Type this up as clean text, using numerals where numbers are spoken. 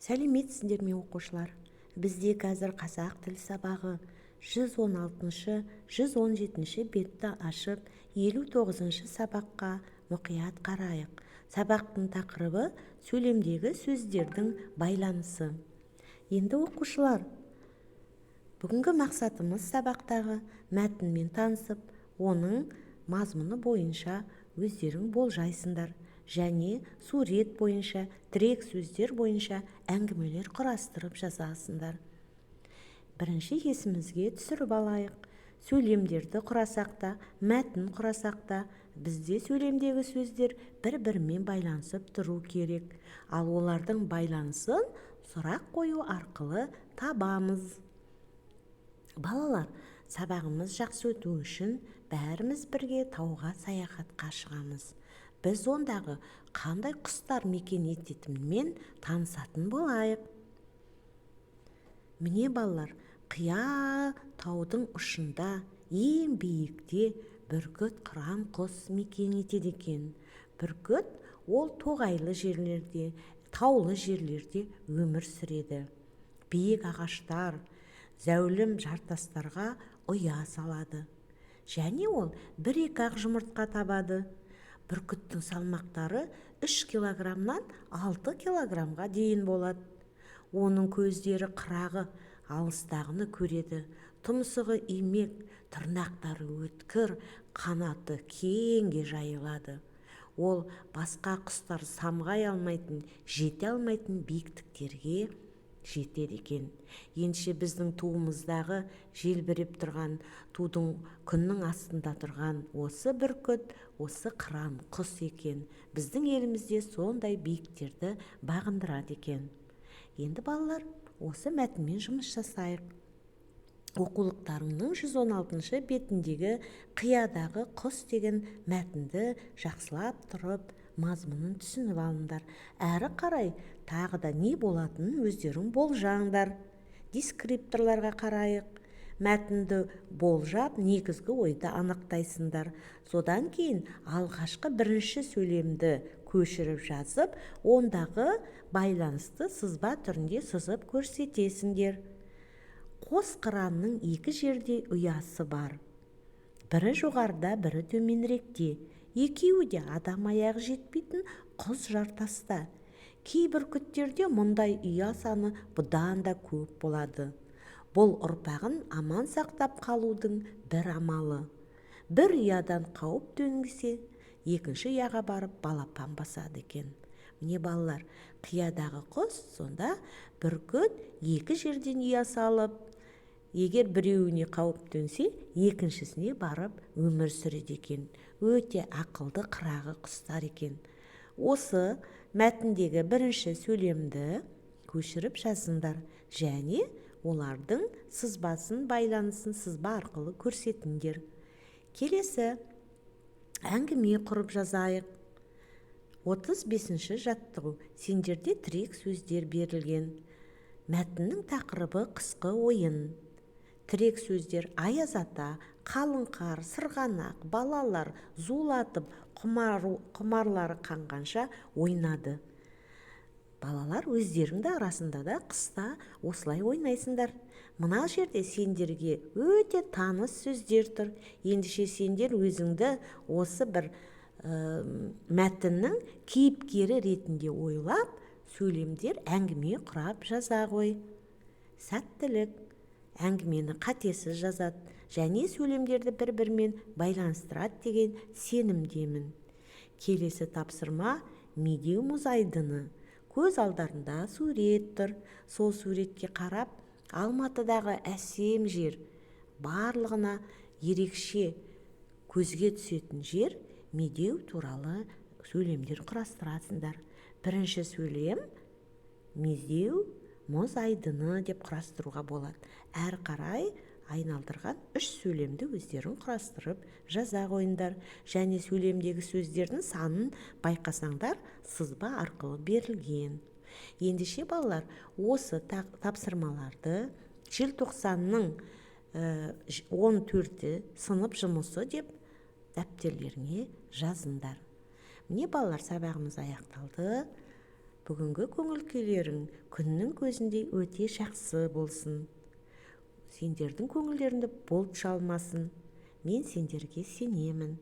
Сәлеметсіңдер ме, оқушылар! Бізде қазір қазақ тіл сабағы. 116-, 117 бетті ашып, 59 сабаққа мұқият қарайық. Сабақтың тақырыбы: сөйлемдегі сөздердің байланысы. Енді, оқушылар, бүгінгі мақсатымыз сабақтағы мәтінмен танысып, оның мазмұны бойынша өздерің болжайсыңдар және сурет бойынша, тірек сөздер бойынша әңгімелер құрастырып жазасыңдар. Бірінші есімізге түсіріп алайық: сөйлемдерді құрасақ та, мәтін құрасақ та, бізде сөйлемдегі сөздер бір-бірімен байланысып тұру керек. Ал олардың байланысын сұрақ қою арқылы табамыз. Балалар, сабағымыз жақсы өту үшін бәріміз бірге тауға саяхатқа шығамыз. Біз ондағы қандай құстар мекен ететінімен танысатын болайық. Міне, балалар, қия таудың ұшында, ең биікте бүркіт, қыран құс мекен етеді екен. Бүркіт ол тоғайлы жерлерде, таулы жерлерде өмір сүреді. Биік ағаштар, зәулім жартастарға ұя салады және ол бір-екі ақ жұмыртқа табады. Бүркіттің салмақтары 3 килограммнан 6 килограммға дейін болады. Оның көздері қырағы, алыстағыны көреді. Тұмсығы имек, тырнақтары өткір, қанаты кеңге жайылады. Ол басқа құстар самғай алмайтын, жете алмайтын биіктіктерге жетеді екен. Ендеше, біздің туымыздағы желбіреп тұрған тудың күннің астында тұрған осы бүркіт, осы қыран құс екен. Біздің елімізде сондай биіктерді бағындырады екен. Енді, балалар, осы мәтінмен жұмыс жасайық. Оқулықтарыңның 116 бетіндегі «Қиядағы құс» деген мәтінді жақсылап тұрып мазмұнын түсініп алыңдар. Әрі қарай тағы да не болатынын өздерің болжаңдар. Дескрипторларға қарайық. Мәтінді болжап, негізгі ойды анықтайсыңдар. Содан кейін алғашқы бірінші сөйлемді көшіріп жазып, ондағы байланысты сызба түрінде сызып көрсетесіңдер. Қос қыранның екі жерде ұясы бар: бірі жоғарыда, бірі төменіректе. Екеуі де адам аяғы жетпейтін құз жартаста. Кей бүркіттерде мұндай ұя саны бұдан да көп болады. Бұл ұрпағын аман сақтап қалудың бір амалы. Бір ұядан қауіп төнсе, екінші ұяға барып балапан басады екен. Міне, балалар, қиядағы құс. Сонда бүркіт екі жерден ұя салып, егер біреуіне қауіп төнсе, екіншісіне барып өмір сүреді екен. Өте ақылды, қырағы құстар екен. Осы мәтіндегі бірінші сөйлемді көшіріп жазыңдар және олардың сызбасын, байланысын сызба арқылы көрсетіңдер. Келесі әңгіме құрып жазайық. 35 жаттығу. Сендерде тірек сөздер берілген. Мәтіннің тақырыбы: қысқы ойын. Тірек сөздер: аяз ата, қалың қар, сырғанақ. Балалар зулатып, құмарлары қанғанша ойнады. Балалар, өздерің де арасында да қыста осылай ойнайсыңдар. Мына жерде сендерге өте таныс сөздер тұр. Ендеше, сендер өзіңді осы бір мәтіннің кейіпкері ретінде ойлап, сөйлемдер, әңгіме құрап жаза ғой. Сәттілік! Әңгімені қатесіз жазады және сөйлемдерді бір бірімен байланыстырады деген сенімдемін. Келесі тапсырма: Медеу мұз айдыны. Көз алдарында сурет тұр. Сол суретке қарап, Алматыдағы әсем жер, барлығына ерекше көзге түсетін жер Медеу туралы сөйлемдер құрастырасыңдар. Бірінші сөйлем «Медеу мұз айдыны» деп құрастыруға болады. Әрі қарай айналдырған үш сөйлемді өздерің құрастырып жаза қойыңдар және сөйлемдегі сөздердің санын байқасаңдар, сызба арқылы берілген. Ендеше, балалар, осы тапсырмаларды желтоқсанның 14-і сынып жұмысы деп дәптерлеріңе жазыңдар. Міне, балалар, сабағымыз аяқталды. Бүгінгі көңіл күйлерің күннің көзіндей өте жақсы болсын. Сендердің көңілдеріңді бұлт шалмасын. Мен сендерге сенемін.